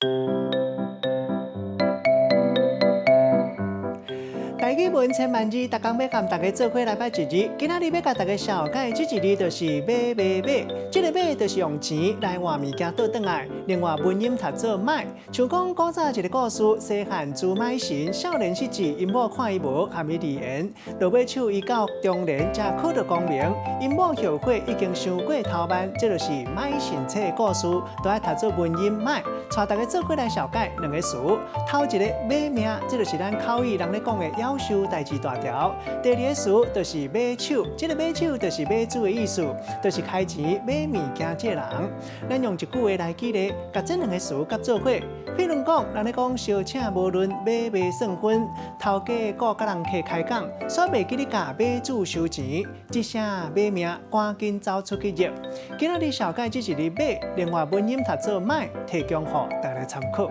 台語文千萬字，逐工欲共大家做伙來捌一字。今仔日欲共大家紹介這一字就是買買買。這个買就是用錢來換物件倒轉來。另外文音讀做買，像講古早一个故事，西漢朱買臣少年時陣，𪜶某看伊無和伊離緣，落尾手伊到中年才考著功名，𪜶某後悔已經傷過頭慢，這就是買臣冊的故事，都愛讀做文音買。帶大家做伙來紹介兩个詞，頭一个買命，這就是咱口語人咧講的夭壽代誌大條。第二个詞就是買手，這个買手就是買主的意思，就是開錢買物件這个人。咱用一句話來舉例，共這兩个詞佮做伙。譬如講，人咧講相請無論買賣算分，頭家閣佮人客開講，煞袂記得共買主收錢，這聲買命，趕緊走出去入。今仔日紹介這一字買，另外文音讀做買，提供予大家參考。